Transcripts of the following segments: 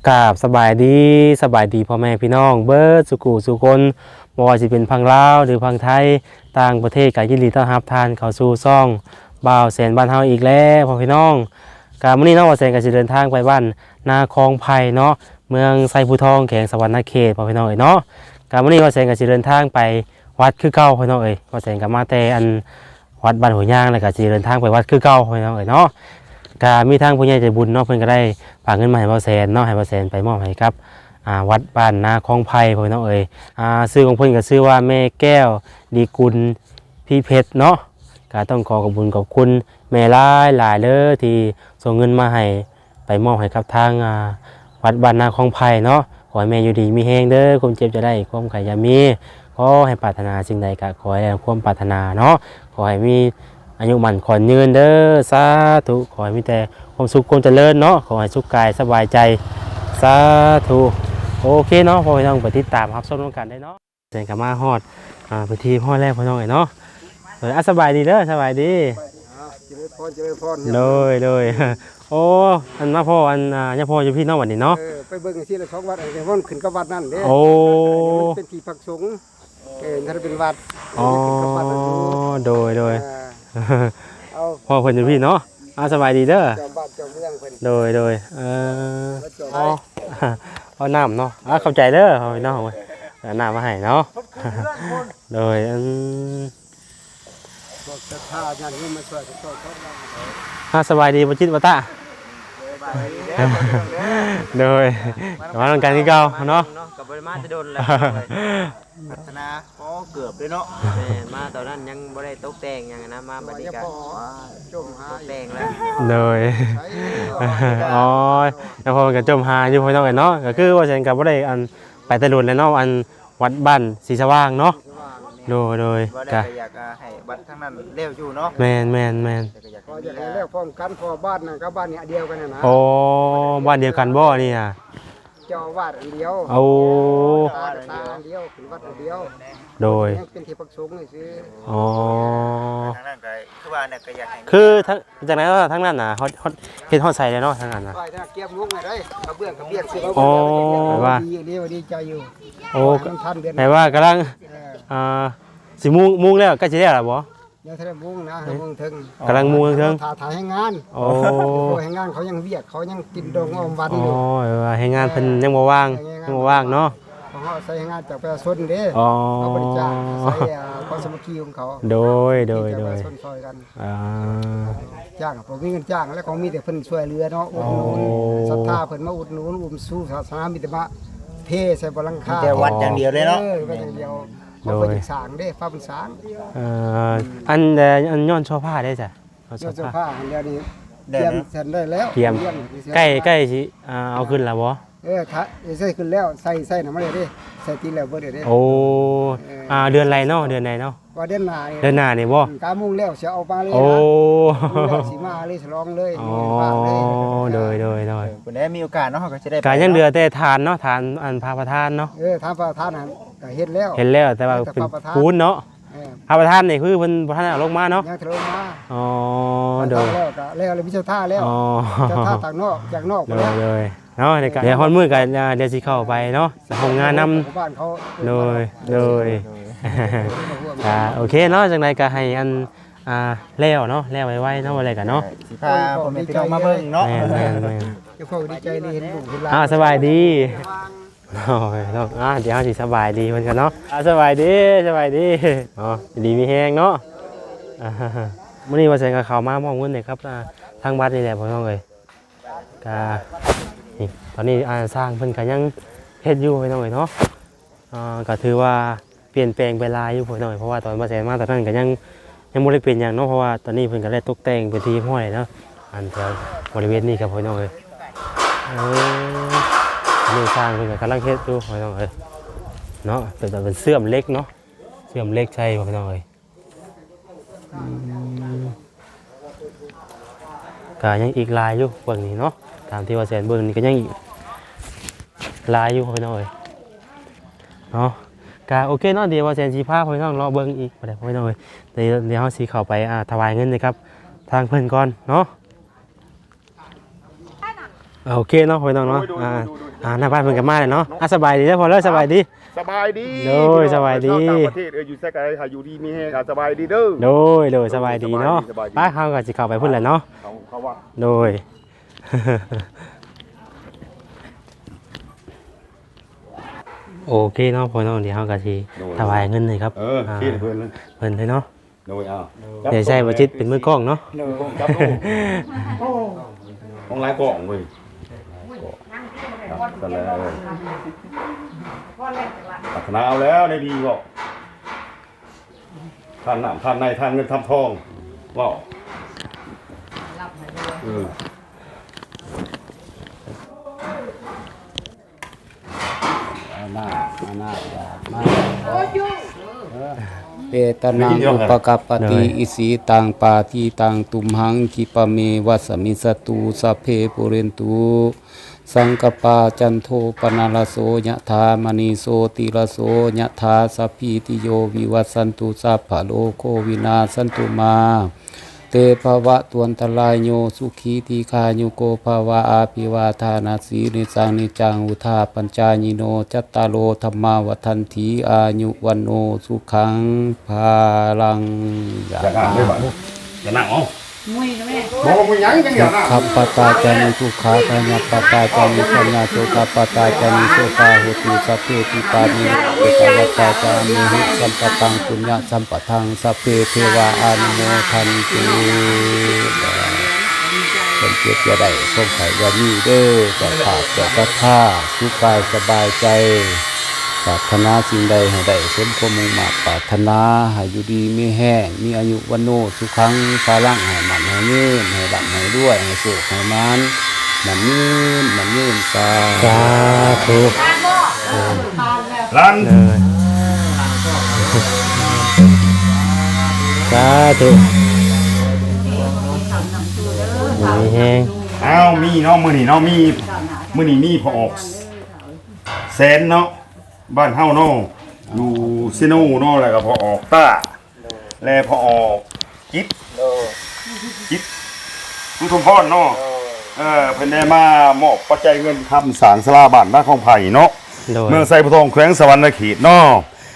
ກາບສະບາຍດີ ສະບາຍດີພໍ່ແມ່ພີ່ນ້ອງເບິດສູ່ຜູ້ສູ່ຄົນ ບໍ່ວ່າຊິເປັນຝັ່ງລາວ ຫຼື ຝັ່ງໄທ ຕ່າງປະເທດ ກໍຍິນດີຕ້ອນຮັບທ່ານເຂົ້າສູ່ຊ່ອງບ່າວແສນບ້ານເຮົາອີກແລ້ວພໍ່ພີ່ນ້ອງ. ກະມື້ນີ້ເນາະ ບ່າວແສນກໍຊິເດີນທາງໄປບ້ານນາຄອງໄຜ່ເນາະ ເມືອງໄຊພູທອງ ແຂວງສະຫວັນນະເຂດ ພໍ່ພີ່ນ້ອງເອີຍເນາະ. ກະມື້ນີ້ບ່າວແສນກໍຊິເດີນທາງໄປວັດຄືເກົ່າ ພີ່ນ້ອງເອີຍ. ບ່າວແສນກໍມາແຕ່ອັນ ວັດບ້ານຫ້ວຍຍາງ ແລ້ວກໍຊິເດີນທາງໄປວັດຄືເກົ່າ ພີ່ນ້ອງເອີຍເນາະ. ກໍມີທາງຜູ້ໃຫຍ່ໃຈບຸນເນາະ ເພິ່ນກໍໄດ້ຝາກເງິນມາໃຫ້ບ່າວແສນເນາະ ໃຫ້ບ່າວແສນໄປມອບໃຫ້ກັບ ອ່າ ວັດບ້ານນາຄອງໄຜ່ ພີ່ນ້ອງເອີຍ. ອ່າ ຊື່ຂອງເພິ່ນກໍຊື່ວ່າແມ່ແກ້ວ ດີກຸນ ພິເພັດເນາະ. ກໍຕ້ອງຂໍຂອບຄຸນຂອບຄຸນແມ່ຫຼາຍໆເດີ ທີ່ສົ່ງເງິນມາໃຫ້ ໄປມອບໃຫ້ກັບທາງ ອ່າ ວັດບ້ານນາຄອງໄຜ່ເນາະ. ຂໍໃຫ້ແມ່ຢູ່ດີມີແຮງເດີ ຄວາມເຈັບຢ່າໄດ້ ຄວາມໄຂ້ຢ່າມີ. ຂໍໃຫ້ປາດຖະໜາສິ່ງໃດກໍຂໍໃຫ້ໄດ້ດັ່ງຄວາມປາດຖະໜາເນາະ. ຂໍໃຫ້ມີອາຍຸໝັ້ນຂວັນຍືນເດີ ສາທຸ. ຂໍໃຫ້ມີແຕ່ຄວາມສຸກຄວາມຈະເລີນເນາະ ຂໍໃຫ້ສຸກກາຍສະບາຍໃຈ ສາທຸ. ໂອເຄເນາະ ພໍ່ແມ່ພີ່ນ້ອງ ໄປຕິດຕາມຮັບຊົມນຳກັນໄດ້ເນາະ. ແສນກໍມາຮອດ ອ່າ ເປັນທີ່ຮຽບຮ້ອຍແລ້ວ ພີ່ນ້ອງເອີຍເນາະ. ເອີ ອ່ະ ສະບາຍດີເດີ ສະບາຍດີ. ອ່າ ຈະເລີນພອນ ຈະເລີນພອນ. ໂດຍ ໂດຍ. ໂອ້ ອັນມາພໍ້ ອັນ ອ່າ ຍາພໍ່ຢູ່ພີ້ເນາະ ບັດນີ້ເນາະ. ເອີ ໄປເບິ່ງຊີ້ລະສອງວັດ ອັນນີ້ມັນຂຶ້ນກັບວັດນັ້ນເດ້. ໂອ້ ອັນນີ້ມັນເປັນທີ່ພັກສົງ. ເອີ ມັນເປັນວັດ. ອໍ ອັນນີ້ຂຶ້ນກັບວັດນັ້ນຢູ່. ໂດຍ ໂດຍ. ເອີ ເອົາ ພໍ່ເພິ່ນຢູ່ພີ້ເນາະ. ອ່າ ສະບາຍດີເດີ ເຈົ້າບ້ານເຈົ້າເມືອງເພິ່ນ. ໂດຍ ໂດຍ. ເອີ ມາຈອດ ອໍ ເອົານ້ຳເນາະ. ອ່າ ຂອບໃຈເດີ ພີ່ນ້ອງເອີຍ ເອົານ້ຳມາໃຫ້ເນາະ. ໂດຍ. ອືມ ພວກສັດທາຍາດໂຍມມາຊ່ວຍກັນ ຊ່ອຍກັນ. ອ່າ ສະບາຍດີ ບໍ່ຈິດບໍ່ຕະ. ສະບາຍດີເດີ ໂດຍ ມານຳກັນຄືເກົ່າເນາະ. ກໍບໍ່ໄດ້ມາແຕ່ດົນແລ້ວ. ພັດທະນາ ພໍເກີບເດ້ເນາະ. ແມ່ນ ມາຕອນນັ້ນຍັງບໍ່ໄດ້ຕົກແຕ່ງຫຍັງນະ ມາບັດນີ້ກໍຈົມຫາ ຕົກແຕ່ງແລ້ວ. ໂດຍ. ອໍ ຍາພໍ່ກໍຈົມຫາຢູ່ ພີ່ນ້ອງເອີຍເນາະ. ກໍຄືວ່າຊັ້ນກໍບໍ່ໄດ້ ອັນ ໄປແຕ່ດົນແລ້ວເນາະ ອັນ ວັດບ້ານສີສະຫວ່າງເນາະ. ໂດຍ ໂດຍ. ກໍຢາກໃຫ້ວັດທາງນັ້ນແລ້ວຢູ່ເນາະ. ແມ່ນ ແມ່ນ ແມ່ນ. ກໍຢາກໃຫ້ແລ້ວພ້ອມກັນ ເພາະບ້ານນັ້ນກັບບ້ານນີ້ອັນດຽວກັນນະ. ອໍ ບ້ານດຽວກັນບໍ່ອັນນີ້ນະ? ເຈົ້າອາວາດອັນດຽວ. ໂອ້ ຕາກໍຕາອັນດຽວ ຂຶ້ນວັດອັນດຽວ. ໂດຍ. ຍັງເປັນທີ່ພັກສົງຊື່. ອໍ ທາງນັ້ນກໍຄືວ່ານັ້ນກໍຢາກໃຫ້ ຄືທາງ ຈັ່ງໃດເນາະ ທາງນັ້ນນະ ຮອດ ຮອດ ເຮັດຮອດໃສແລ້ວເນາະ ທາງນັ້ນນະ? ໄປທາງກຽມມຸງໄດ້ ກະເບື້ອງກະບຽງຊິ. ອໍ ແປວ່າ ດີ ດີ ດີໃຈຢູ່. ໂອ້ ແປວ່າກຳລັງ ເອີ ອ່າ ຊິມຸງ ມຸງແລ້ວ ໃກ້ຊິແລ້ວລະບໍ່? ຍັງທັນໄດ້ມຸງນະ ມຸງເທິງ. ກຳລັງມຸງເທິງ ຖ້າ ຖ້າແຮງງານ. ໂອ້ ແຮງງານເຂົາຍັງວຽກ ເຂົາຍັງກິນດອງອ້ອມວັນຢູ່. ອໍ ແປວ່າແຮງງານເພິ່ນຍັງບໍ່ວ່າງ ແຮງງານຍັງບໍ່ວ່າງເນາະ. ເພາະເຮົາໃຊ້ແຮງງານຈາກປະຊາຊົນເດ້. ອໍ ເຮົາບໍ່ໄດ້ຈ້າງ ອາໄສ ອ່າ ຄວາມສາມັກຄີຂອງເຂົາ. ໂດຍ ໂດຍ ທີ່ຈະ ໂດຍ ປະຊາຊົນຊ່ອຍກັນ. ອ່າ ຈ້າງ ບໍ່ມີເງິນຈ້າງ ແລ້ວກໍມີແຕ່ເພິ່ນຊ່ວຍເຫຼືອເນາະ ອຸດໜູນ. ໂອ້ ສັດທາເພິ່ນມາອຸດໜູນ ອຸ້ມຊູສາສະໜາ ມີແຕ່ມາເທໃສ່ບໍ່ຫຼັງຄາ ມີແຕ່ວັດຢ່າງດຽວເລີຍເນາະ. ເອີ ວັດຢ່າງດຽວ. ໂດຍ. ເຂົາບໍ່ຢາກສ້າງເດ້ ພາເພິ່ນສ້າງ. ເອີ ອືມ ອັນ ອັນຍ້ອນໂຊພາເດ້ຊະ? ຍ້ອນໂຊພາ ດຽວນີ້ກຽມແຕ່ໄດ້ແລ້ວ ກຽມ ໃກ້ ໃກ້ຊິ ອ່າ ເອົາຂຶ້ນແລ້ວບໍ່? ເອີ ຖ້າໃສ່ຂຶ້ນແລ້ວ ໃສ່ ໃສ່ນຳມາເລີຍເດ້ ໃສ່ຕິດແລ້ວເບິດເດ້. ໂອ້ ເອີ ອ່າ ເດືອນໃດເນາະ ເດືອນໃດເນາະ? ວ່າເດືອນໜ້ານີ້ ເດືອນໜ້ານີ້ບໍ່? ອືມ ກາມຸງແລ້ວຊິເອົາມາເລີຍ. ໂອ້ ນະ ມຸງແລ້ວຊິມາເລີຍ ສະຫຼອງເລີຍ. ອໍ ໂດຍ ໂດຍ ໂດຍ. ເອີ ເພິ່ນໄດ້ມີໂອກາດເນາະ ເຮົາກໍຈະໄດ້ໄປ ກໍຍັງເຫຼືອແຕ່ຖານເນາະ ຖານອັນພະປະທານເນາະ. ເອີ ຖານພະປະທານຫັ້ນກໍເຮັດແລ້ວ ເຮັດແລ້ວ ແຕ່ວ່າເປັນປູນເນາະ. ເອີ ພະປະທານນີ້ຄືເພິ່ນບໍ່ທັນເອົາລົງມາເນາະ? ຍັງບໍ່ທັນລົງມາ. ອໍ ໂດຍ ແລ້ວກໍແລ້ວ ແລ້ວມີສັດທາແລ້ວ. ອໍ ສັດທາຈາກນອກ ຈາກນອກ. ໂດຍ ໂດຍ. ເນາະ ດຽວຮອດມື້ກໍ ອ່າ ດຽວຊິເຂົ້າໄປເນາະ ໂຮມງານນຳ. ໂດຍ ໂດຍ. ອ່າ ໂອເຄເນາະ ຈັ່ງໃດກໍໃຫ້ອັນ ອ່າ ແລ້ວເນາະ ແລ້ວໄວໆເນາະ ວ່າແລ້ວກັນເນາະ. ຊິພາພໍ່ແມ່ພີ່ນ້ອງມາເບິ່ງເນາະ. ແມ່ນໆໆ. ເຈົ້າຂອງດີໃຈທີ່ເຫັນລູກເຫັນຫຼານ. ອ່າ ສະບາຍດີ. ໂອ້ຍເນາະ ອ່າ ດຽວເຮົາຊິສະບາຍດີເພິ່ນກັນເນາະ. ອ່າ ສະບາຍດີ ສະບາຍດີເນາະ ຢູ່ດີມີແຮງເນາະ. ອ່າ ມື້ນີ້ວ່າຊັ້ນກໍເຂົ້າມາມອບເງິນໃຫ້ກັບ ອ່າ ທາງວັດນີ້ແຫຼະ ພໍ່ນ້ອງເອີຍ. ກະ ນີ້ ຕອນນີ້ ອ່າ ຊ່າງເພິ່ນກະຍັງເຮັດຢູ່ ພີ່ນ້ອງເອີຍເນາະ. ອ່າ ກະຖືວ່າປ່ຽນແປງໄປຫຼາຍຢູ່ ພີ່ນ້ອງເອີຍ ເພາະວ່າຕອນບ່າວແສນມາຕອນນັ້ນກະຍັງ ຍັງບໍ່ໄດ້ເປັນຫຍັງເນາະ ເພາະວ່າຕອນນີ້ເພິ່ນກະໄດ້ຕົກແຕ່ງເປັນທີ່ຮຽບຮ້ອຍແລ້ວເນາະ ອັນແຖວບໍລິເວນນີ້ກະ ພີ່ນ້ອງເອີຍ. ເອີ ອັນນີ້ຊ່າງເພິ່ນກະກຳລັງເຮັດຢູ່ ພີ່ນ້ອງເອີຍເນາະ ເປັນແບບເປັນເຊື່ອມເຫຼັກເນາະ ເຊື່ອມເຫຼັກໃສ່ ພີ່ນ້ອງເອີຍ. ອືມ ກະຍັງອີກຫຼາຍຢູ່ເບື້ອງນີ້ເນາະ ຕາມທີ່ວ່າແສນເບິ່ງນີ້ກະຍັງອີກຫຼາຍຢູ່ ພີ່ນ້ອງເອີຍເນາະ. ກະໂອເຄເນາະ ດຽວວ່າແສນຊິພາ ພີ່ນ້ອງ ເລາະເບິ່ງອີກ ພີ່ນ້ອງເອີຍ. ດຽວ ດຽວເຮົາຊິເຂົ້າໄປ ອ່າ ຖວາຍເງິນໃຫ້ກັບທາງເພິ່ນກ່ອນເນາະ. ໂອເຄເນາະ ພີ່ນ້ອງເນາະ. ໂດຍ ອ່າ ໂດຍ ໂດຍ. ອ່າ ໜ້າບ້ານເພິ່ນກໍມາແລ້ວເນາະ. ອ່າ ສະບາຍດີເດີພໍ່ເດີ ສະບາຍດີ. ສະບາຍດີ ໂດຍ ພີ່ນ້ອງ ສະບາຍດີ ເອີ ຢູ່ໃສກໍໃຫ້ຢູ່ດີມີແຮງ ອ່າ ສະບາຍດີເດີ. ໂດຍ ໂດຍ ສະບາຍດີເນາະ. ສະບາຍດີ ສະບາຍດີ ໄປ ເຮົາກໍຊິເຂົ້າໄປພຸ້ນແຫຼະເນາະ. ເຂົ້າ ເຂົ້າວັດ ໂດຍ ໂອເຄເນາະ ພໍ່ນ້ອງ ດຽວເຮົາກໍຊິ ໂດຍ ຖວາຍເງິນໃຫ້ກັບ ເອີ ອ່າ ເພິ່ນເລີຍ ເພິ່ນເລີຍເນາະ. ໂດຍ ເອົາ ດຽວໃຊ້ບໍ່ຈິດເປັນມືກ້ອງເນາະ. ໂດຍ ຈັບໂລດ ຂອງຫຼາຍກ້ອງເວີຍ. ຄັບ ຊັ້ນແຫຼະ ເອີ ປາດຖະໜາເອົາແລ້ວໄດ້ດີບໍ? ທານນ້ຳທານໃນ ທານເງິນທານທອງ ເວົ້າ ເອີ ອານາ ອານາ ມາ ເອຕະນັງ ໂດຍ ອຸປະກັບປະຕິ ໂດຍ ອິຊິຕັງ ປາທິຕັງ ຕຸມຫັງ ຂິປະເມວະ ສະມິດສະຕຸ ສັບເພ ປູເຣນຕຸ ສັງກະປາ ຈັນໂທ ປະນະລະໂສ ຍະຖາ ມະນີ ໂຊຕິລະໂສ ຍະຖາ ສັບພີຕິໂຍ ວິວັດສັນຕຸ ສັບພະໂລໂຄ ວິນາສັນຕຸມາ ເຕ ພະວະຕວັນຕະລາຍໂຍ ສຸຂີ ດີຄາຍຸໂກ ພະວະ ອາພິວາທານະສີລິສະນິຈຈັງ ວຸດທາປັນຈາຍິໂນ ຈັດຕາໂລ ທຳມາ ວັດທັນຕິ ອາຍຸ ວັນໂນ ສຸຂັງ ພະລັງ. ຢ່າງາມເດ້ບັດນີ້ ຢ່ານັ່ງເອົາ ງຸຍນະແມ່ ບໍ່ງຸຍຫຍັງ ຍັງຢ່ານັ່ງ. ທຸກຂະປະຕາຈາມິ ທຸກຂາ ຂະຍະປະຕາຈາມິ ຂະຍະໂສກະປະຕາຈາມິ ໂສກາໂຫຕຸ ສັບເພ ທິປານີ ເອກາວັດຕາຈາມິ ຫິ ສຳປະຕັງ ປຸນຍະ ສຳປະທັງ ສັບເພເທວາ ອະນຸໂມທັນຕິ. ຄວາມເຈັບຢ່າໄດ້ ຄວາມໄຂ້ຢ່າມີເດີ ເຈົ້າພາບເຈົ້າສັດທາ ສຸກກາຍສະບາຍໃຈ ປາດຖະໜາສິ່ງໃດໃຫ້ໄດ້ສົມຄວາມມຸ່ງມາດປາດຖະໜາ ໃຫ້ຢູ່ດີມີແຮງ ມີອາຍຸວັນໂນສຸຂັງພະລັງ ໃຫ້ໝັ້ນໃຫ້ຍືນ ໃຫ້ລ່ຳໃຫ້ລວຍ ໃຫ້ໂຊກໃຫ້ໝານ ໝັ້ນຍືນ ໝັ້ນຍືນ ສາ ສາທຸ. ຫຼານ ເອີ ສາທຸ ມີແຮງ. ອ້າວ ມີເນາະ ມື້ນີ້ເນາະ ມີ ມື້ນີ້ມີພໍ່ອອກແສນເນາະ ບ້ານເຮົາເນາະ ຢູ່ເຊໂນເນາະ ແລ້ວກໍພໍ່ອອກຕ້າ ແລະ ພໍ່ອອກຈິດ ໂດຍ ຈິດ ອຸທຸມພອນເນາະ ໂດຍ ເອີ ເພິ່ນໄດ້ມາມອບປັດໄຈເງິນຄຳສ້າງສາລາບ້ານນາຂອງໄຜ່ເນາະ ໂດຍ ເມືອງໄຊພູທອງ ແຂວງສະຫວັນນະເຂດເນາະ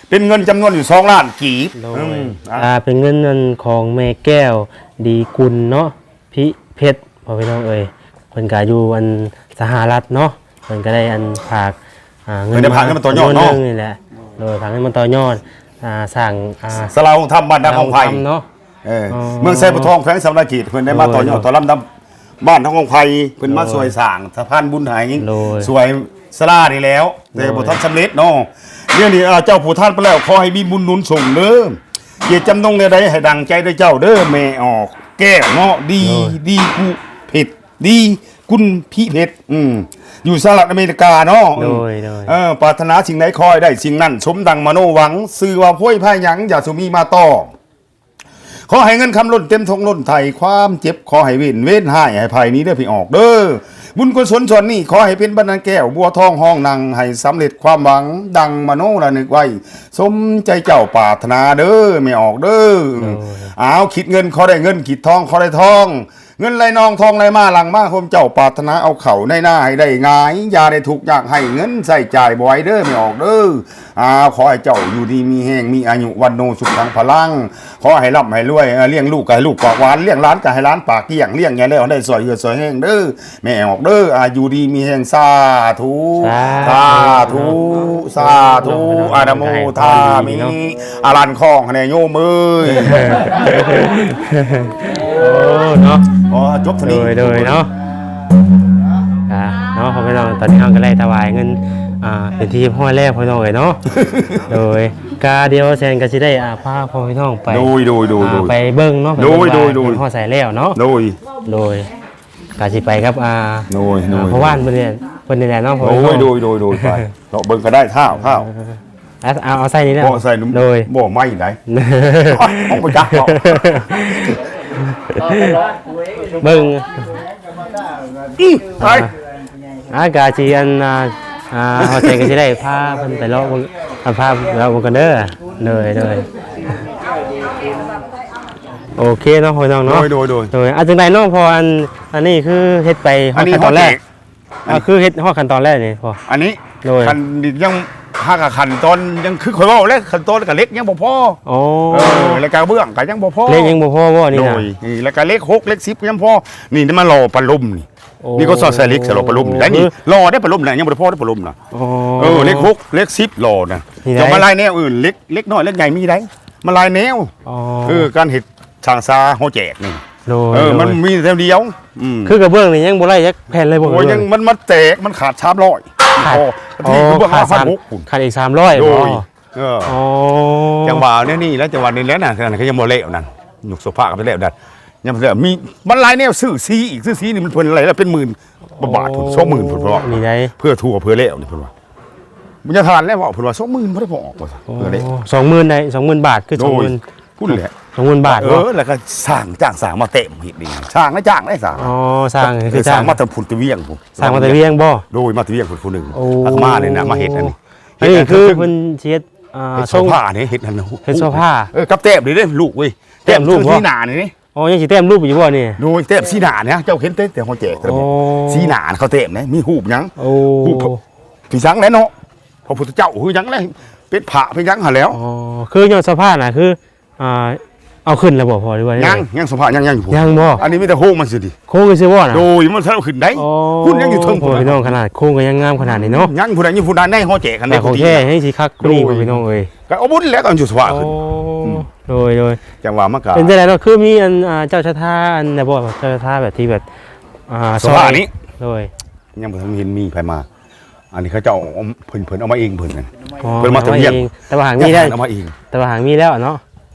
ເປັນເງິນຈຳນວນຢູ່ສອງລ້ານກີບ ໂດຍ ອືມ ອ່າ ອ່າ ເປັນເງິນອັນຂອງແມ່ແກ້ວດີກຸນເນາະ ພິເພັດ ພໍ່ພີ່ນ້ອງເອີຍ ເພິ່ນກະຢູ່ອັນສະຫະລັດເນາະ ເພິ່ນກະໄດ້ອັນຝາກ ອ່າ ເງິນ ເພິ່ນໄດ້ຝາກເງິນມາຕໍ່ຍອດເນາະ ຈຳນວນໜຶ່ງນີ້ແຫຼະ ໂດຍ ຝາກເງິນມາຕໍ່ຍອດ ອ່າ ສ້າງ ອ່າ ສາລາໂຮງທຳບ້ານນາຂອງໄຜ່ ສາລາໂຮງທຳເນາະ ເອີ ອໍ ເມືອງໄຊພູທອງ ແຂວງສະຫວັນນະເຂດ ເພິ່ນໄດ້ມາຕໍ່ຍອດ ໂດຍ ຕໍ່ລຳດັບ ບ້ານທາງຂອງໄຜ່ ເພິ່ນມາ ໂດຍ ຊ່ວຍສ້າງສະພານບຸນໃຫ້ ໂດຍ ຊ່ວຍສາລານີ້ແລ້ວ ແຕ່ ໂດຍ ບໍ່ທັນສຳເລັດເນາະ ດຽວນີ້ ອ່າ ເຈົ້າຜູ້ທານໄປແລ້ວ ຂໍໃຫ້ມີບຸນໜູນສົ່ງເດີ ເຈດຈຳນົງແນວໃດໃຫ້ດັ່ງໃຈເດີເຈົ້າເດີ ແມ່ອອກແກ້ວເນາະ ດີ ໂດຍ ດີກຸເພັດ ດີກຸນພິເພັດ ອືມ ຢູ່ສະຫະລັດອາເມລິກາເນາະ ໂດຍ ໂດຍ ເອີ ປາດຖະໜາສິ່ງໃດຂໍໃຫ້ໄດ້ສິ່ງນັ້ນ ສົມດັ່ງມະໂນຫວັງ ຊື່ວ່າໂພຍໄພຫຍັງ ຢ່າສຸມີມາຕ້ອງ ຂໍໃຫ້ເງິນຄຳລົ້ນເຕັມຖົງລົ້ນໄຖ ຄວາມເຈັບຂໍໃຫ້ເວັ້ນ ເວນຮ້າຍໃຫ້ໄພໜີເດີພີ່ອອກເດີ ບຸນກຸສົນສ່ວນນີ້ ຂໍໃຫ້ເປັນບັນດານແກ້ວບົວທອງຮອງນັ່ງ ໃຫ້ສຳເລັດຄວາມຫວັງ ດັ່ງມະໂນລະນຶກໄວ້ ສົມໃຈເຈົ້າປາດຖະໜາເດີແມ່ອອກເດີ ໂດຍ ອ້າວ ຄິດເງິນຂໍໄດ້ເງິນ ຄິດທອງຂໍໄດ້ທອງ ເງິນໄຫຼນອງທອງໄຫຼມາ ຫຼັ່ງມາໂຮມເຈົ້າ ປາດຖະໜາເອົາເຂົ້າໃນນາໃຫ້ໄດ້ຫງາຍ ຢ່າໄດ້ທຸກຍາກໄຮ້ ເງິນໃຊ້ຈ່າຍບໍ່ໄຫວເດີແມ່ອອກເດີ ອ້າວ ຂໍໃຫ້ເຈົ້າຢູ່ດີມີແຮງ ມີອາຍຸວັນໂນສຸຂັງພະລັງ ຂໍໃຫ້ລ່ຳໃຫ້ລວຍ ເອີ ລ້ຽງລູກກໍໃຫ້ລູກປາກຫວານ ລ້ຽງຫຼານກໍໃຫ້ຫຼານປາກກ້ຽງ ລ້ຽງໃຫຍ່ແລ້ວໃຫ້ໄດ້ຊ່ອຍເຫື່ອຊ່ອຍແຮງເດີ ແມ່ອອກເດີ ອາ ຢູ່ດີມີແຮງ ສາທຸ ສາທຸ ສາທຸ ສາທຸ ອະນຸໂມທາມິ ອາລັນຄອງຫັ້ນແດ່ໂຍມເອີຍ ໂອ້ເນາະ ອໍ ຈົບເທົ່ານີ້ ໂດຍ ໂດຍເນາະ ອ່າ ເນາະ ພໍ່ແມ່ພີ່ນ້ອງ ຕອນນີ້ເຮົາກໍໄດ້ຖວາຍເງິນ ອ່າ ເປັນທີ່ຮຽບຮ້ອຍແລ້ວ ພໍ່ແມ່ພີ່ນ້ອງເອີຍເນາະ ໂດຍ ກະດຽວແສນກໍຊິໄດ້ ອ່າ ພາພໍ່ແມ່ພີ່ນ້ອງໄປ ໂດຍ ໂດຍ ໂດຍ ອ່າ ໂດຍ ໄປເບິ່ງເນາະ ໂດຍ ໄປເບິ່ງວ່າ ໂດຍ ໂດຍ ເພິ່ນຮອດໃສແລ້ວເນາະ ໂດຍ ໂດຍ ກະຊິໄປກັບ ອ່າ ໂດຍ ອ່າ ໂດຍ ພໍ່ບ້ານເພິ່ນນີ້ ເພິ່ນນີ້ແຫຼະເນາະ ໂດຍ ໂດຍ ໂດຍ ໂດຍ ໄປເນາະ ເບິ່ງກໍໄດ້ທ້າວ ທ້າວ ເອີ ເອົາ ເອົາໃສ່ນີ້ແຫຼະ ບໍ່ໃສ່ ໂດຍ ບໍ່ໄໝ້ໃດ ເອົາບໍ່ຈັກເນາະ ເບິ່ງ ອື ໄປ ອ່າ ອ່າ ກະຊິອັນ ອ່າ ອ່າ ເຮົາໃສ່ກໍຊິໄດ້ພາເພິ່ນໄປເລາະເບິ່ງ ອ່າ ພາເລາະເບິ່ງກັນເດີ ໂດຍ ໂດຍ ໂອເຄເນາະ ພໍ່ນ້ອງເນາະ ໂດຍ ໂດຍ ໂດຍ ໂດຍ ອ່າ ຈັ່ງໃດເນາະ ເພາະອັນ ອັນນີ້ຄືເຮັດໄປຮອດຂັ້ນຕອນແລ້ວ ອັນນີ້ເຮົາແຈກ ອ່າ ຄືເຮັດຮອດຂັ້ນຕອນແລ້ວນີ້ພໍ່? ອັນນີ້ ໂດຍ ຄັນຍັງ ຫາກະຂັ້ນຕອນຍັງຄືຂ້ອຍເວົ້າແຫຼະ ຂັ້ນຕອນກະເຫຼັກຍັງບໍ່ພໍ. ໂອ້ ເອີ ແລ້ວກະເບື້ອງກະຍັງບໍ່ພໍ ເຫຼັກຍັງບໍ່ພໍບໍ່ນີ້ນະ? ໂດຍ ນີ້ ແລ້ວກະເຫຼັກຫົກເຫຼັກສິບຍັງບໍ່ພໍ. ນີ້ມາຫຼໍ່ປະລົມນີ້. ໂອ້ ນີ້ກໍຊອກໃສ່ເຫຼັກໃສ່ຫຼໍ່ປະລົມນີ້ໄດ໋ນີ້. ຫຼໍ່ໄດ້ປະລົມນະ ຍັງບໍ່ໄດ້ພໍໄດ້ປະລົມນະ. ອໍ ເອີ ເຫຼັກຫົກເຫຼັກສິບຫຼໍ່ນະ. ຢ່າມາຫຼາຍແນວ ເອີ ເຫຼັກ ເຫຼັກນ້ອຍເຫຼັກໃຫຍ່ມີໄດ໋ ມາຫຼາຍແນວ. ອໍ ເອີ ການເຮັດຊ່າງຊາຫໍແຈກນີ້ ໂດຍ ເອີ ໂດຍ ມັນມີແນວດຽວ. ອືມ ຄືກະເບື້ອງນີ້ຍັງບໍ່ໄດ້ຈັກແຜ່ນເລີຍບໍ່? ໂອ້ຍ ເບື້ອງ ຍັງ ມັນ ມັນແຕກ ມັນຂາດສາມຮ້ອຍ. ຂາດ ອໍ ທີ່ເບື້ອງ ຂາດສາມ ໜ້າພັນຫົກພຸ້ນ. ຂາດອີກສາມຮ້ອຍ ໂດຍ ບໍ່? ເອີ ອໍ ຈັ່ງວ່າແນວນີ້ແຫຼະ ຈັ່ງວ່ານີ້ແຫຼະນະ ຄືຍັງບໍ່ແລ້ວນັ້ນ ຍົກໂຊຟາກໍບໍ່ແລ້ວນັ້ນ ຍັງບໍ່ແລ້ວ. ມີ ມັນຫຼາຍແນວ ຊື້ສີອີກ ຊື້ສີນີ້ມັນເພິ່ນຫຼາຍແລ້ວ ເປັນໝື່ນກວ່າບາດພຸ້ນ ອໍ ສອງໝື່ນພຸ້ນ ເພິ່ນວ່າ ນີ້ໄດ໋ ເພື່ອທົ່ວເພື່ອແລ້ວນີ້ ເພິ່ນວ່າ. ມັນຈະທານແລ້ວເວົ້າ ເພິ່ນວ່າສອງໝື່ນບໍ່ໄດ້ພໍອອກວ່າຊັ້ນ. ອໍ ເພື່ອແລ້ວ ສອງໝື່ນໄດ໋ ສອງໝື່ນບາດ ຄື ໂດຍ ສອງໝື່ນ ພຸ້ນແຫຼະ ສອງໝື່ນບາດ. ເອີ ເນາະ ແລ້ວກໍຊ່າງ ຈ້າງຊ່າງມາແຕ້ມເຮັດນີ້ ຊ່າງນະ ຈ້າງໄດ້ຊ່າງ. ອໍ ຊ່າງ ເອີ ຊ່າງມາແຕ່ພຸ້ນຕະວຽງພຸ້ນ ສ້າງມາແຕ່ວຽງບໍ່? ໂດຍ ມາແຕ່ວຽງພຸ້ນຜູ້ໜຶ່ງ. ໂອ້ ແລ້ວກໍມານີ້ນະ ມາເຮັດອັນນີ້ ອັນນີ້ຄືເພິ່ນຊິເຮັດ ອ່າ ເຮັດໂຊຟານີ້ ເຮັດອັນ ເຮັດໂຊຟາ. ເອີ ກັບແຕ້ມນີ້ເດ້ລູກເອີຍ ແຕ້ມ ແຕ້ມຮູບບໍ່? ທີ່ໜ້ານີ້ເດ້. ອໍ ຍັງຊິແຕ້ມຮູບຢູ່ບໍ່ນີ້? ໂດຍ ແຕ້ມສີໜ້ານີ້ ເຈົ້າເຫັນແຕ່ ແຕ່ຫໍແຈກ ອໍ ສີໜ້າເຂົາແຕ້ມນະ ມີຮູບຫຍັງ? ໂອ້ ຮູບ ຄືຫຍັງແຫຼະເນາະ ພະພຸດທະເຈົ້າຄືຫຍັງແຫຼະ ເປັນພະເປັນຫຍັງຫັ້ນແຫຼ້ວ. ອໍ ຄືຍ້ອນສະພາບນະ ຄື ອ່າ ເອົາຂຶ້ນແລ້ວບໍ່ພໍ່ ຫຼືວ່າ ຍັງ ຍັງ ສະພາບຍັງ ຍັງຢູ່ພຸ້ນ ຍັງບໍ່? ອັນນີ້ມີແຕ່ໂຄງມັນຊື່ໆ ໂຄງຊື່ໆບໍ່ນະ? ໂດຍ ມັນບໍ່ທັນເອົາຂຶ້ນໄດ໋. ອໍ ພຸ້ນຍັງຢູ່ເທິງພຸ້ນ ພີ່ນ້ອງ ຂະໜາດໂຄງກໍຍັງງາມຂະໜາດນີ້ເນາະ. ຍັງພຸ້ນນະ ຍັງຢູ່ພຸ້ນນະ ໃນຫໍແຈກຫັ້ນ ແຕ່ຂອງແທ້ແທ້ຊິຄັກກວ່ານີ້ ພີ່ນ້ອງເອີຍ. ກໍເອົາບຸນແລ້ວ ກໍຢູ່ສະພາບຂຶ້ນ. ໂອ້ ອືມ ໂດຍ ໂດຍ ຈັ່ງວ່າມັນກໍ ເປັນຈັ່ງໃດເນາະ ຄືມີອັນ ອ່າ ເຈົ້າສັດທາອັນໃດບໍ່ ເຈົ້າສັດທາແບບທີ່ແບບ ອ່າ ສະພາບນີ້ ໂດຍ ຍັງບໍ່ທັນເຫັນມີໃຜມາ. ອັນນີ້ເຂົາເຈົ້າເອົາ ເພິ່ນ ເພິ່ນເອົາມາເອງເພິ່ນນັ້ນ. ອໍ ເພິ່ນມາແຕ່ວຽງ ແຕ່ວ່າຫາກມີແລ້ວ ເອົາມາເອງ ແຕ່ວ່າຫາກມີແລ້ວເນາະ.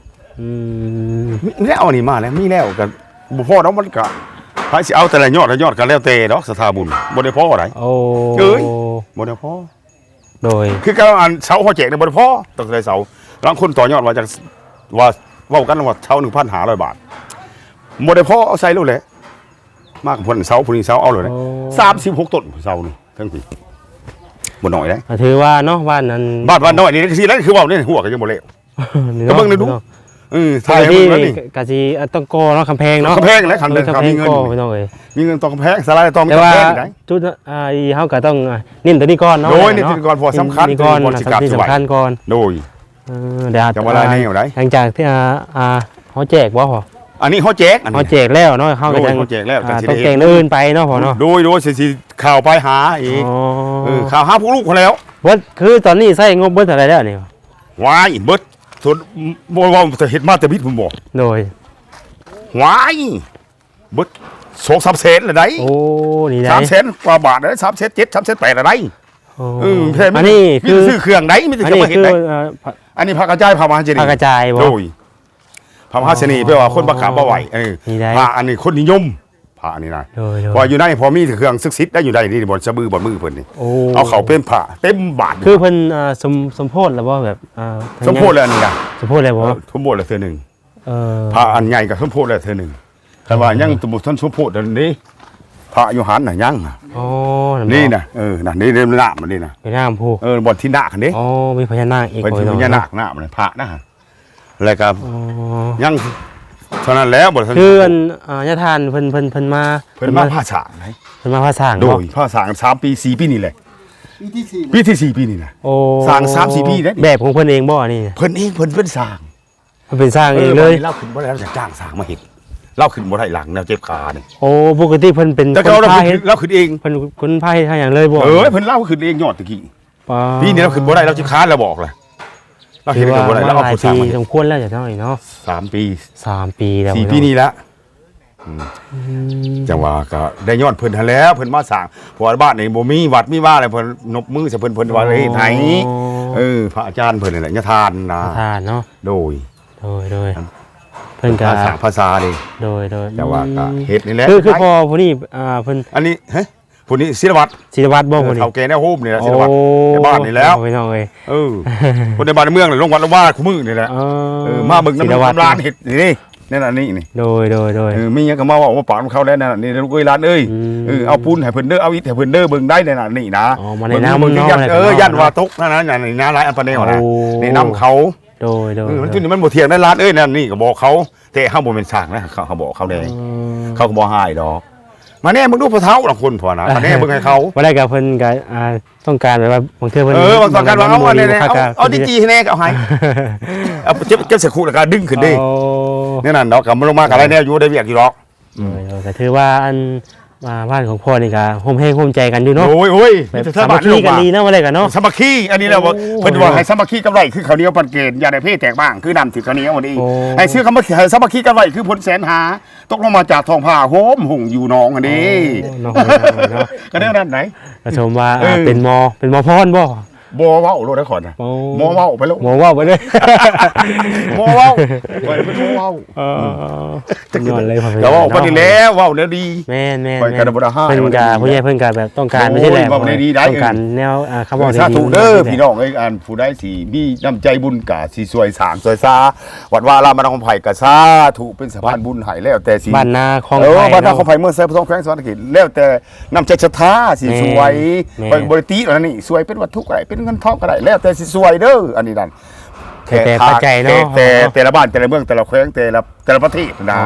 ອືມ ມີແລ້ວ ອັນນີ້ມາແລ້ວ ມີແລ້ວກໍບໍ່ພໍດອກ ມັນກໍໃຜຊິເອົາແຕ່ລະຍອດ ລະຍອດກໍແລ້ວແຕ່ດອກ ສັດທາບຸນ ບໍ່ໄດ້ພໍໃດ໋. ໂອ້ ເອີຍ ບໍ່ໄດ້ພໍ. ໂດຍ ຄືກັບອັນເສົາເຮົາແຈກນີ້ບໍ່ໄດ້ພໍ ຕ້ອງໃສ່ເສົາ. ລາງຄົນຕໍ່ຍອດວ່າຈະ ວ່າເວົ້າກັນວ່າເສົາໜຶ່ງພັນຫ້າຮ້ອຍບາດ ບໍ່ໄດ້ພໍ ເອົາໃສ່ໂລດແຫຼະ. ມາກັບເພິ່ນເສົາ ຜູ້ນີ້ເສົາ ເອົາໂລດແຫຼະ. ໂອ້ ສາມສິບຫົກຕົ້ນເສົານີ້ ເທິງພີ້ ບໍ່ນ້ອຍເດ້. ກໍຖືວ່າເນາະ ບ້ານນັ້ນ ບ້ານ ບ້ານນ້ອຍນີ້ຄືຊິໄດ້ ຄືເວົ້ານີ້ ຫົວກໍຍັງບໍ່ແລ້ວ. ນີ້ເນາະ ກໍເບິ່ງໄດ້ດູ. ເອີ ຖ່າຍໃຫ້ເບິ່ງນີ້ ກໍຊິ ອ່າ ຕ້ອງກໍ່ເນາະ ກຳແພງເນາະ ກຳແພງແຫຼະ ຄັນ ເອີ ກຳແພງ ມີເງິນ ກໍພີ່ນ້ອງເອີຍ ມີເງິນຕໍ່ກຳແພງ ສາລາຕໍ່ມີກຳແພງໄດ້. ແຕ່ວ່າຈຸດ ອ່າ ເຮົາກໍຕ້ອງ ອ່າ ເນັ້ນຕົວນີ້ກ່ອນເນາະ. ໂດຍ ເນັ້ນຕົວນີ້ກ່ອນ ເພາະວ່າສຳຄັນ ເນັ້ນຕົວນີ້ກ່ອນ ເປັນບ່ອນຊິກາດ ສຳຄັນກ່ອນ. ໂດຍ ເອີ ດຽວ ຈະວ່າລາຍແນວໃດ ຫຼັງຈາກທີ່ ອ່າ ອ່າ ເຮົາແຈກບໍ່? ອັນນີ້ເຮົາແຈກ ອັນນີ້ເຮົາແຈກແລ້ວເນາະ ເຮົາກໍ ໂດຍ ຍັງ ເຮົາແຈກແລ້ວ ອ່າ ຕ້ອງແຕ່ງອື່ນໄປເນາະພໍ່ເນາະ. ໂດຍ ໂດຍ ຊິ ຊິຂ່າວໄປຫາອີກ. ອໍ ເອີ ຂ່າວຫາຜູ້ລູກພຸ້ນແລ້ວ. ເບິດ ຄືຕອນນີ້ໃຊ້ງົບເບິດເທົ່າໃດແລ້ວນີ້? ວ້າຍ ເບິດ ສ່ວນ ບໍ່ເວົ້າແຕ່ເຮັດມາແຕ່ບິດພຸ້ນບໍ່? ໂດຍ ວ້າຍ ເບິດສອງສາມແສນລະໄດ໋. ໂອ້ ນີ້ໄດ໋ ສາມແສນກວ່າບາດລະໄດ໋ ສາມແສນເຈັດ ສາມແສນແປດລະໄດ໋. ໂອ້ ເອີ ມີແຕ່ຊື້ເຄື່ອງໄດ໋ ມີແຕ່ຈະມາເຮັດໄດ໋. ອັນນີ້ຄື ອ່າ ອັນນີ້ພະກະຈາຍ ພະມະຫາເສນີ. ພະກະຈາຍບໍ່? ໂດຍ ພະມະຫາເສນີ ອໍ ແປວ່າຄົນມາກາບມາໄຫວ້. ເອີ ນີ້ໄດ໋ ພະອັນນີ້ຄົນນິຍົມ ພະນີ້ນະ. ໂດຍ ໂດຍ ເພາະວ່າຢູ່ໃນ ພໍມີແຕ່ເຄື່ອງສັກສິດໄດ້ ຢູ່ໃນນີ້ ບ່ອນສະບືບ່ອນມືເພິ່ນນີ້. ໂອ້ ເອົາເຂົ້າເປັນພະເຕັມບາດ. ຄືເພິ່ນ ອ່າ ສົມ ສົມໂພດແລ້ວບໍ່? ແບບ ອ່າ ສົມໂພດແລ້ວອັນນີ້ນະ ສົມໂພດແລ້ວບໍ່? ເອີ ສົມໂພດແລ້ວເທື່ອໜຶ່ງ. ເອີ ພະອັນໃຫຍ່ກໍສົມໂພດແລ້ວເທື່ອໜຶ່ງ. ຄັນວ່າຍັງ ໂອ້ ບໍ່ທັນສົມໂພດອັນນີ້ ພະໂຍຮັນນະຍັງ. ອໍ ນີ້ນະ ເອີ ນະ ນີ້ ນີ້ນ້ຳມັນນີ້ນະ ເປັນນ້ຳພຸ້ນ. ເອີ ບ່ອນທີ່ນາກຫັ້ນເດ້. ອໍ ມີພະຍານາກອີກ ເປັນພະຍານາກ ນ້ຳນະ ພະນະ. ແລ້ວກໍ ອໍ ຍັງເທົ່ານັ້ນແລ້ວ ບໍ່ທັນ ຄືອັນ ອ່າ ຍາທ່ານເພິ່ນ ເພິ່ນ ເພິ່ນມາ ເພິ່ນມາ ເພິ່ນມາ ພາສ້າງໄດ໋. ເພິ່ນມາພາສ້າງ ໂດຍ ເນາະ ພາສ້າງສາມປີ ສີ່ປີນີ້ແຫຼະ. ປີທີສີ່ ປີທີສີ່ປີນີ້ນະ. ໂອ້ ສ້າງສາມສີ່ປີໄດ໋ ແບບຂອງເພິ່ນເອງບໍ່ອັນນີ້? ເພິ່ນເອງ ເພິ່ນເປັນຊ່າງ ເພິ່ນເປັນຊ່າງເອງເລີຍ. ເອີ ບາດນີ້ລາວຂຶ້ນບໍ່ໄດ້ ລາວຈະຈ້າງຊ່າງມາເຮັດ ລາວຂຶ້ນບໍ່ໄດ້ ຫຼັງແນວເຈັບຂານີ້. ໂອ້ ປົກກະຕິເພິ່ນເປັນຄົນພາເຮັດ ລາວຂຶ້ນເອງ ເພິ່ນຄົນພາເຮັດຫາຫຍັງເລີຍບໍ່? ເອີ ເພິ່ນລາວຂຶ້ນເອງຍອດຕະກີ້. ປາ ປີນີ້ລາວຂຶ້ນບໍ່ໄດ້ ລາວຊິຄານ ລາວບອກລະ ລາວເຮັດກໍບໍ່ໄດ້ ລາວເອົາຜູ້ຊ່າງມາເຮັດ. ສົມຄວນແລ້ວເຈົ້າເນາະ ສາມປີ ສາມປີແລ້ວ ສີ່ປີນີ້ລະ. ອືມ ອືມ ຈັ່ງວ່າກໍໄດ້ຍ້ອນເພິ່ນຫັ້ນແຫຼະ ເພິ່ນມາສ້າງ ເພາະວ່າບ້ານນີ້ບໍ່ມີວັດມີວາແລ້ວ ເພິ່ນນົບມືໃສ່ເພິ່ນ ເພິ່ນວ່າເຮັດໃຫ້. ອໍ ເອີ ພະອາຈານເພິ່ນນີ້ແຫຼະ ຍາທ່ານນະ ຍາທ່ານເນາະ. ໂດຍ ໂດຍ ໂດຍ ເພິ່ນກໍພາສາ ພາສາເດ້. ໂດຍ ໂດຍ ແຕ່ວ່າກໍ ອືມ ເຮັດນີ້ແຫຼະ ຄື ຄືພໍ່ຜູ້ນີ້ ອ່າ ເພິ່ນ ອັນນີ້ ຮະ ຜູ້ນີ້ ສິລະວັດ ສິລະວັດບໍ່? ເອີ ຜູ້ນີ້ ເຖົ້າແກ່ແນວໂຮມນີ້ແຫຼະ ໂອ້ ສິລະວັດ ໃນບ້ານນີ້ແລ້ວ ພີ່ນ້ອງເອີຍ. ເອີ ຄົນໃນບ້ານໃນເມືອງນີ້ ລົງວັດລົງວາຄູ່ມື້ນີ້ແຫຼະ. ອໍ ເອີ ມາເບິ່ງນຳ ສິລະວັດ ຫຼານເຮັດນີ້ ນີ້ ນັ້ນອັນນີ້ນີ້. ໂດຍ ໂດຍ ໂດຍ ເອີ ມີຫຍັງກໍມາເວົ້າມາປາກນຳເຂົາແດ່ ນັ້ນອັນນີ້ ລູກເອີຍ ຫຼານເອີຍ. ອືມ ເອີ ເອົາປູນໃຫ້ເພິ່ນເດີ ເອົາອິດໃຫ້ເພິ່ນເດີ ເບິ່ງໄດ໋ ນັ້ນອັນນີ້ນະ. ອໍ ມາແນະນຳເນາະ ເອີ ຢ້ານວ່າຕົກ ນັ້ນ ນັ້ນ ນັ້ນ ຫຼາຍອັນປາແນວນະ. ໂອ້ ແນະນຳເຂົາ. ໂດຍ ໂດຍ ເອີ ມັນ ໂດຍ ຈຸດນີ້ມັນບໍ່ທ່ຽງນະ ຫຼານເອີຍ ນັ້ນນີ້ ກໍບອກເຂົາ. ແຕ່ເຮົາບໍ່ແມ່ນຊ່າງນະ ເຮົາ ເຮົາບອກເຂົາແດ່. ອືມ ເຂົາກໍບໍ່ຮ້າຍດອກ. ມາແນມເບິ່ງດູຜູ້ເຖົ້າລະຄົນ ພໍ່ນະ ມາແນມເບິ່ງໃຫ້ເຂົາ. ບໍ່ໄດ້ກໍເພິ່ນກໍ ອ່າ ຕ້ອງການແບບວ່າ ບາງເທື່ອເພິ່ນ ເອີ ບາງເທື່ອກໍວ່າ ເອົາອັນນີ້ແຫຼະ ເອົາ ເອົາ ເອົາ ເອົາ ຕີໆ ໃຫ້ແດ່ ກໍເອົາໃຫ້ ເອົາ ເຈັບ ເຈັບໃສ່ຄຸກແລ້ວກໍດຶງຂຶ້ນເດ້. ອໍ ແນວນັ້ນດອກ ກໍລົງມາກໍຫຼາຍແນວຢູ່ ໄດ້ວຽກຢູ່ດອກ. ອືມ ໂດຍ ໂດຍ ກໍຖືວ່າອັນ ອ່າ ບ້ານຂອງພໍ່ນີ້ກໍໂຮມແຮງໂຮມໃຈກັນຢູ່ເນາະ. ໂອ້ຍ ໂອ້ຍ ແບບ ມີແຕ່ຊາວບ້ານ ສາມັກຄີກັນດີເນາະ ວ່າແລ້ວກໍເນາະ ສາມັກຄີ. ອັນນີ້ແຫຼະ ໂອ້ ເພິ່ນວ່າໃຫ້ສາມັກຄີກັນໄວ້ ຄືເຂົ້າໜຽວປັນແກນ ຢ່າໄດ້ເພແຕກບ້າງ ຄືນ້ຳຖືກເຂົ້າໜຽວນີ້. ໂອ້ ໃຫ້ເຊື່ອສາມັກຄີ ໃຫ້ສາມັກຄີກັນໄວ້ ຄືຝົນແສນຫາ ຕົກລົງມາຈາກທ້ອງຟ້າ ໂຫມຫຸ້ງຢູ່ໜອງຫັ້ນເດ້. ໂອ້ ເນາະ ເນາະ ກໍແນວນັ້ນໃດ. ກໍຊົມວ່າ ເອີ ອ່າ ເປັນໝໍ ເປັນໝໍພອນບໍ່? ບໍ່ເວົ້າໂລດເດ້ຂ້ອຍນະ. ໂອ້ ໝໍເວົ້າໄປໂລດ ໝໍເວົ້າໄປເລີຍ ໝໍເວົ້າ ຂ້ອຍເປັນໝໍເວົ້າ. ເອີ ອືມ ຈັກຊິ ຍອດເລີຍ ກໍເວົ້າໄປນີ້ແຫຼະ ເວົ້າແນວດີ. ແມ່ນໆໆ ຂ້ອຍກໍບໍ່ໄດ້ຮ້າຍ ເພິ່ນກໍ ຜູ້ໃຫຍ່ເພິ່ນກໍແບບຕ້ອງການ ໂອ້ຍ ໄປຊີ້ແຫຼະ ເວົ້າແນວດີໄດ໋. ຕ້ອງການແນວ ອ່າ ຄຳເວົ້າດີໆ. ເອີ ສາທຸເດີພີ່ນ້ອງເອີຍ ອັນຜູ້ໃດທີ່ມີນ້ຳໃຈບຸນກໍຊິຊ່ວຍສ້າງຊ່ວຍສາ ວັດວາອາຣາມ ບ້ານນາຂອງໄຜກໍສາທຸ ເປັນສະພານບຸນໃຫ້ ແລ້ວແຕ່ຊິ ບ້ານນາຂອງ ເອີ ໄຜ ບ້ານນາຂອງໄຜ ເນາະ ເມືອງໄຊພູທອງ ແຂວງສະຫວັນນະເຂດ ແລ້ວແຕ່ນ້ຳໃຈສັດທາຊິຊ່ວຍ. ແມ່ນ ຂ້ອຍບໍ່ໄດ້ຕິແນວນີ້ ຊ່ວຍເປັນວັດຖຸກໍໄດ້ ເປັນເງິນທອງກໍໄດ້ ແລ້ວແຕ່ຊິຊ່ວຍເດີ. ອັນນີ້ນັ້ນ ແຕ່ ແຕ່ ແຕ່ ແຕ່ ແຕ່ ແຕ່ ແຕ່ລະບ້ານ ແຕ່ລະເມືອງ ແຕ່ລະແຂວງ ແຕ່ລະ ແຕ່ລະປະເທດນະ.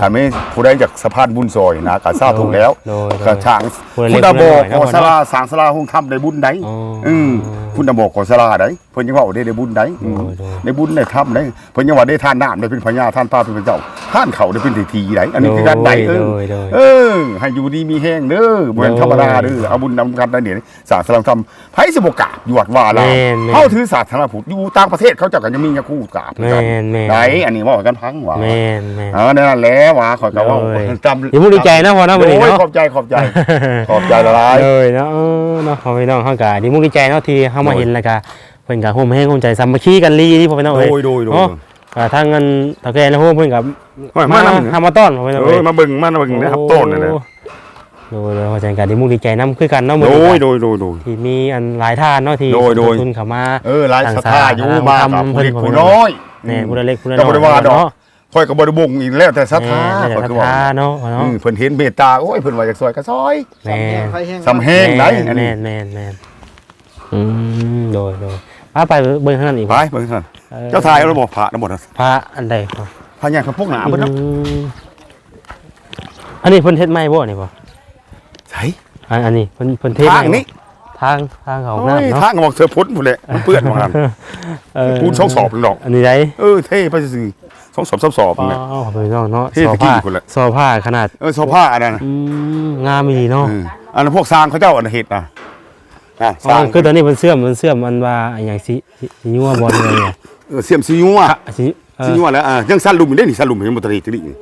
ອໍ ຄັນມີຜູ້ໃດຢາກສະພານບຸນຊ່ອຍນະ ກໍສາທຸແລ້ວ. ໂດຍ ໂດຍ ກໍສ້າງ ໂດຍ ພຸດທະບອກ ໂດຍ ຂໍສາລາ ໂດຍ ສ້າງສາລາໂຮງທຳໄດ້ບຸນໃດ. ອໍ ອືມ ພຸດທະບອກ ຂໍສາລາໃດ ເພິ່ນຍັງເວົ້າໄດ້ ໄດ້ບຸນໃດ. ໂດຍ ອືມ ໂດຍ ໄດ້ບຸນໄດ້ທຳໃດ ເພິ່ນຍັງວ່າໄດ້ທານນ້ຳໄດ້ເປັນພະຍາ ທານປາເປັນພະເຈົ້າ ທານເຂົ້າໄດ້ເປັນທີ່ໆໃດ. ອັນນີ້ຄືກັນໃດ. ໂດຍ ເອີ ໂດຍ ໂດຍ ເອີ ໃຫ້ຢູ່ດີມີແຮງເດີ ບໍ່ແມ່ນທຳມະດາເດີ. ໂດຍ ເອົາບຸນນຳກັນໄດ້ນີ້ ສາສະໜະທຳ ໃຜຊິບໍ່ກາບຢູ່ວັດວາອາຣາມ. ແມ່ນໆ ເຮົາຖືສາສະໜະພຸດ ຢູ່ຕ່າງປະເທດເຂົາເຈົ້າກໍຍັງມີຍາຄູກາບຄືກັນ. ແມ່ນໆ ໄດ໋ ອັນນີ້ເວົ້າໃຫ້ກັນຟັງວ່າ. ແມ່ນໆ ເອີ ນັ້ນແຫຼະວ່າ ຂ້ອຍກໍເວົ້າ ໂດຍ ຕາມ ດີມຸກດີໃຈເນາະ ພໍ່ເນາະ ມື້ນີ້ເນາະ. ໂອ້ຍ ຂອບໃຈ ຂອບໃຈ ຂອບໃຈຫຼາຍໆ. ໂດຍເນາະ ເອີເນາະ ພໍ່ພີ່ນ້ອງເຮົາກໍດີມຸກດີໃຈເນາະ ທີ່ເຮົາມາເຫັນ ໂດຍ ແລ້ວກໍ ເພິ່ນກໍຮ່ວມແຮງຮ່ວມໃຈສາມັກຄີກັນດີນີ້ ພໍ່ພີ່ນ້ອງເອີຍ. ໂດຍ ໂດຍ ເນາະ ໂດຍ ອ່າ ທາງອັນເຖົ້າແກ່ນະໂຮມເພິ່ນກໍ ໂອ້ຍ ມາ ມານຳ ຫາມາຕ້ອນ ພໍ່ພີ່ນ້ອງເອີຍ. ໂອ້ຍ ມາເບິ່ງ ມາເບິ່ງ ໂອ້ ຮັບຕ້ອນນັ້ນແຫຼະ. ໂດຍ ໂດຍ ເຮົາຈັ່ງກໍດີມຸກດີໃຈນຳຄືກັນເນາະ ມື້ນີ້. ໂດຍ ໂດຍ ໂດຍ ໂດຍ ທີ່ມີອັນຫຼາຍທ່ານເນາະ ທີ່ ໂດຍ ໂດຍ ສົມທົບທຶນເຂົ້າມາ ເອີ ຫຼາຍສັດທາຢູ່ ມາກໍຂອບຜູ້ເລັກຜູ້ນ້ອຍ ແມ່ນ ອືມ ຜູ້ລະເລັກຜູ້ລະນ້ອຍ ກໍບໍ່ໄດ້ວ່າດອກ ເນາະ. ຂ້ອຍກໍບໍ່ໄດ້ບົ່ງອີກ ແລ້ວແຕ່ສັດທາ ແມ່ນ ແລ້ວແຕ່ສັດທາເນາະ ຂ້ອຍຄືວ່າເນາະ. ອືມ ເພິ່ນເຫັນເມດຕາ ໂອ້ຍ ເພິ່ນວ່າຢາກຊ່ວຍກໍຊ່ອຍ. ແມ່ນ ສ່ຳແຮງໄດ໋ ອັນນີ້ ແມ່ນໆໆ. ອືມ ໂດຍ ໂດຍ ໄປ ໄປເບິ່ງທາງນັ້ນອີກ ໄປເບິ່ງທາງນັ້ນ. ເອີ ເຈົ້າຖ່າຍເອົາແລ້ວບໍ່ ພະນຳບໍ່ນະ? ພະອັນໃດ? ພະຍາງຄຳປົກໜາເພິ່ນນະ. ອືມ ອັນນີ້ເພິ່ນເຮັດໃໝ່ບໍ່ນີ້ບໍ່? ໃສ? ອັນ ອັນນີ້ເພິ່ນ ເພິ່ນເທໃໝ່ບໍ່? ທາງນີ້ ທາງ ທາງເຂົ້າຫ້ອງນ້ຳເນາະ. ໂອ້ຍ ທາງອອກເສືອພົນພຸ້ນແຫຼະ ມັນເປື້ອນວ່າ. ເອີ ປູນສອງສອບດອກ ອັນນີ້ໄດ໋. ເອີ ເທໄປຊື່ໆ ສອງສອບ ສາມສອບນີ້ແຫຼະ. ອໍ ພີ່ນ້ອງເນາະ ເທໄປກີ້ພຸ້ນແຫຼະ ຊໍຜ້າຂະໜາດ. ເອີ ຊໍຜ້າອັນນັ້ນ ອືມ ງາມອີ່ຫຼີເນາະ. ເອີ ອັນນັ້ນພວກຊ່າງເຂົາເຈົ້າອັນເຮັດນະ. ອ່າ ອໍ ຊ່າງ ຄືຕອນນີ້ເພິ່ນເຊື່ອມ ເພິ່ນເຊື່ອມອັນວ່າອີຫຍັງ ສີ ສີ ສີຍົວບໍ່ ຫຼືວ່າຫຍັງ? ເອີ ເຊື່ອມສີຍົວ ສີ ເອີ ສີຍົວແລ້ວ. ອ່າ ຍັງສັນຫຼຸມຢູ່ເດ້ນີ້ ສັນຫຼຸມຍັງບໍ່ທັນໄດ້ນີ້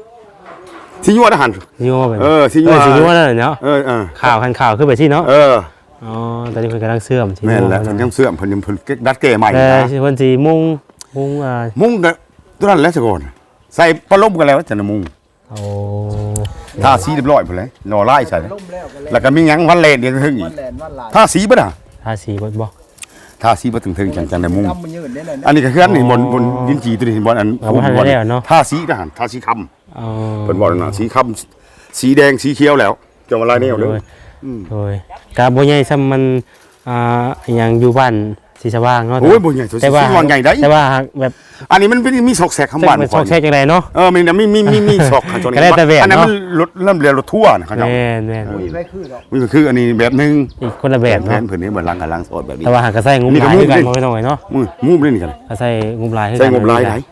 ສີຍົວນະຫັ້ນ. ສີຍົວເປັນ ເອີ ສີຍົວ ເອີ ສີຍົວນັ້ນເນາະ. ເອີ ເອີ ຂາວ ຄັນຂາວຄືແບບຊີ້ເນາະ. ເອີ ອໍ ຕອນນີ້ເພິ່ນກຳລັງເຊື່ອມສີຍົວ. ແມ່ນແຫຼະ ເພິ່ນຍັງເຊື່ອມ ເພິ່ນຍັງ ເພິ່ນດັດແກ້ໃໝ່ນະ. ເອີ ເພິ່ນສີມຸງ ມຸງ ອ່າ ມຸງກໍຕົວນັ້ນແຫຼະສະກ່ອນ ໃສ່ປະລົມກັນແລ້ວຈັ່ງນະມຸງ. ໂອ້ ທາສີຮຽບຮ້ອຍພຸ້ນແຫຼະ ຫຼໍ່ລາຍໃສ່ ແລ້ວກໍມີຫຍັງວັນແລ່ນອີກເທິງອີກ. ທາສີເບິດນະ ທາສີເບິດບໍ່? ທາສີເບິດເທິງໆ ຈັ່ງ ຈັ່ງໄດ້ມຸງ. ອັນນີ້ກໍເຮືອນນີ້ ບ່ອນ ບ່ອນດິນຈີ່ຕົວນີ້ ບ່ອນອັນ ບໍ່ທັນແລ້ວເນາະ. ທາສີທະຫານ ທາສີຄຳ. ອໍ ເພິ່ນເວົ້ານັ້ນນະ ສີຄຳ ສີແດງ ສີຂຽວແລ້ວ ຈະວ່າຫຼາຍແນວເດີ. ໂດຍ ອືມ ໂດຍ ກະບໍ່ໃຫຍ່ສ່ຳມັນ ອ່າ ອີຫຍັງຢູ່ບ້ານສີສະຫວ່າງເນາະ. ໂອ້ຍ ບໍ່ໃຫຍ່ ແຕ່ວ່າ ສີສະຫວ່າງໃຫຍ່ໃດ໋. ແຕ່ວ່າແບບ ອັນນີ້ມັນເປັນ ມີຊອກແຊກຂອງບ້ານ ແຊກ ຊອກແຊກຈັ່ງໃດເນາະ. ເອີ ມີ ມີ ມີ ມີ ມີຊອກຂອງ ກໍແລ້ວແຕ່ແບບເນາະ. ອັນນັ້ນມັນລົດ ລຳເຮືອລົດທົວນະເຂົາເຈົ້າ. ແມ່ນໆ ໂອ້ຍ ນີ້ຄືດອກ ນີ້ຄືອັນນີ້ແບບໜຶ່ງ ອີກຄົນລະແບບເນາະ. ເພິ່ນນີ້ເບິ່ງຫຼັງກະຫຼັງສອດແບບນີ້ ແຕ່ວ່າຫາກະໃຊ້ງົບຫຼາຍຄືກັນ ພໍ່ພີ່ນ້ອງເອີຍເນາະ. ອືມ ງົບນີ້ນີ້ກໍໃຊ້ງົບຫຼາຍຄືກັນ ໃຊ້ງົບຫຼາຍໄດ໋.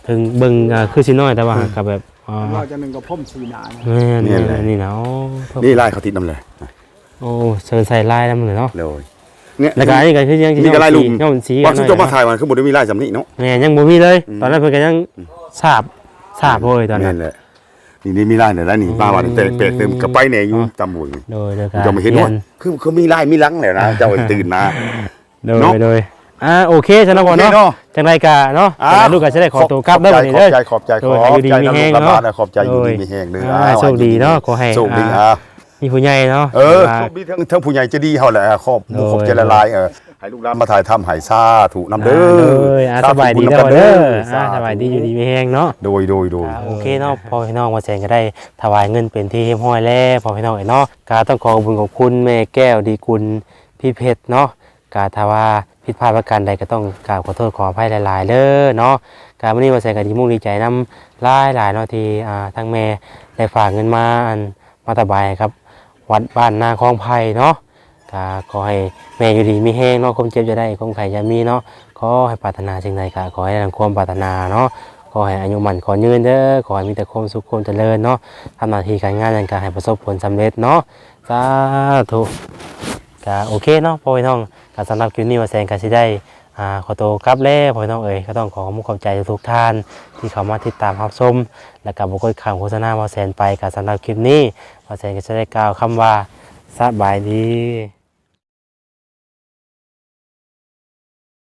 ເຖິງເບິ່ງ ອ່າ ຄືຊິນ້ອຍ ແຕ່ວ່າ ອືມ ຫາກະແບບ ອໍ ເວົ້າຈັ່ງໜຶ່ງກໍພົມສີໜາ. ແມ່ນໆ ແມ່ນແຫຼະ ນີ້ນະ. ໂອ້ ນີ້ລາຍເຂົາຕິດນຳແຫຼະ. ໂອ້ ເຊີນໃສ່ລາຍນຳເລີຍເນາະ. ໂດຍ ແລ້ວກໍອັນນີ້ກໍຄືຍັງ ນີ້ກໍລາຍລຸ່ມ ຍ້ອມສີ ວ່າຊຸມເຈົ້າມາຖ່າຍມາຄືບໍ່ໄດ້ມີລາຍສ່ຳນີ້ເນາະ. ແມ່ນ ຍັງບໍ່ມີເລີຍ. ອືມ ຕອນນັ້ນເພິ່ນກໍຍັງ ອືມ ສາບ ສາບເລີຍຕອນນັ້ນ. ແມ່ນແຫຼະ ນີ້ ນີ້ມີລາຍແລ້ວນີ້ ອືມ ມາວ່າແປກໆ ເຕີມກໍໄປແດ່ຢູ່ ອໍ ຕຳບົນ. ໂດຍ ໂດຍ ເຈົ້າມາເຫັນວ່າ ຄື ຄືມີລາຍມີຫຼັງແລ້ວນະ ເຈົ້າຕື່ນນະ. ໂດຍ ເນາະ ໂດຍ ອ່າ ໂອເຄຊະເນາະ ໂອເຄເນາະ ພໍ່ເນາະ. ຈັ່ງໃດກະເນາະ ອ່າ ລູກກະຊິໄດ້ຂໍໂຕກັບແລ້ວບັດນີ້ເດີ. ຂອບໃຈ ຂອບໃຈ ໂດຍ ຂອບໃຈ ຢູ່ດີມີແຮງເນາະ ຂອບໃຈ ຢູ່ດີມີແຮງເດີ. ອ່າ ໂຊກດີເນາະ ຂໍໃຫ້ ໂຊກດີ ອ່າ ມີຜູ້ໃຫຍ່ເນາະ ເອີ ໂຊກດີ ເຖິງ ເຖິງຜູ້ໃຫຍ່ໃຈດີເຮົາແຫຼະ ຂອບ ໂດຍ ຂອບໃຈຫຼາຍໆ ເອີ ໃຫ້ລູກຫຼານມາຖ່າຍທຳໃຫ້ ສາທຸນຳເດີ. ອ່າ ໂດຍ ອ່າ ສາທຸ ສະບາຍດີເດີພໍ່ເດີ. ອ່າ ສາທຸ ສະບາຍດີ ຢູ່ດີມີແຮງເນາະ. ໂດຍ ໂດຍ ໂດຍ ອ່າ ໂອເຄເນາະ ພໍ່ພີ່ນ້ອງ ວ່າແສງກໍໄດ້ຖວາຍເງິນເປັນທີ່ຮຽບຮ້ອຍແລ້ວ ພໍ່ພີ່ນ້ອງເອີຍເນາະ. ກໍຕ້ອງຂໍຂອບຄຸນຂອບຄຸນແມ່ແກ້ວ ດີກຸນ ພິເພັດເນາະ. ກະຖ້າວ່າຜິດພາດປະການໃດ ກໍຕ້ອງກາບຂໍໂທດຂໍອະໄພຫຼາຍໆເດີເນາະ. ກະມື້ນີ້ວ່າແສງກໍດີມຸກດີໃຈນຳຫຼາຍໆເນາະ ທີ່ ອ່າ ທາງແມ່ໄດ້ຝາກເງິນມາ ອັນ ມາຖວາຍໃຫ້ກັບວັດບ້ານນາຄອງໄຜ່ເນາະ. ກໍຂໍໃຫ້ແມ່ຢູ່ດີມີແຮງເນາະ, ຄວາມເຈັບຢ່າໄດ້ ຄວາມໄຂ້ຢ່າມີເນາະ. ຂໍໃຫ້ປາດຖະໜາສິ່ງໃດກໍຂໍໃຫ້ໄດ້ດັ່ງຄວາມປາດຖະໜາເນາະ. ຂໍໃຫ້ອາຍຸໝັ້ນຂວັນຍືນເດີ, ຂໍໃຫ້ມີແຕ່ຄວາມສຸກຄວາມຈະເລີນເນາະ. ທຳໜ້າທີ່ການງານຫຍັງກໍໃຫ້ປະສົບຜົນສຳເລັດເນາະ, ສາທຸ. ກໍໂອເຄເນາະ ພໍ່ແມ່ພີ່ນ້ອງ, ກໍສຳລັບຄລິບນີ້ບ່າວແສນກໍຊິໄດ້ ອ່າ ຂໍໂຕກັບແລ້ວ ພໍ່ແມ່ພີ່ນ້ອງເອີຍ. ກໍຕ້ອງຂໍຂອບຄຸນຂອບໃຈທຸກໆທ່ານທີ່ເຂົ້າມາຕິດຕາມຮັບຊົມ ແລ້ວກໍບໍ່ກົດຂ້າມໂຄສະນາບ່າວແສນໄປ. ກໍສຳລັບຄລິບນີ້ ບ່າວແສນກໍຈະໄດ້ກ່າວຄຳວ່າ ສະບາຍດີ.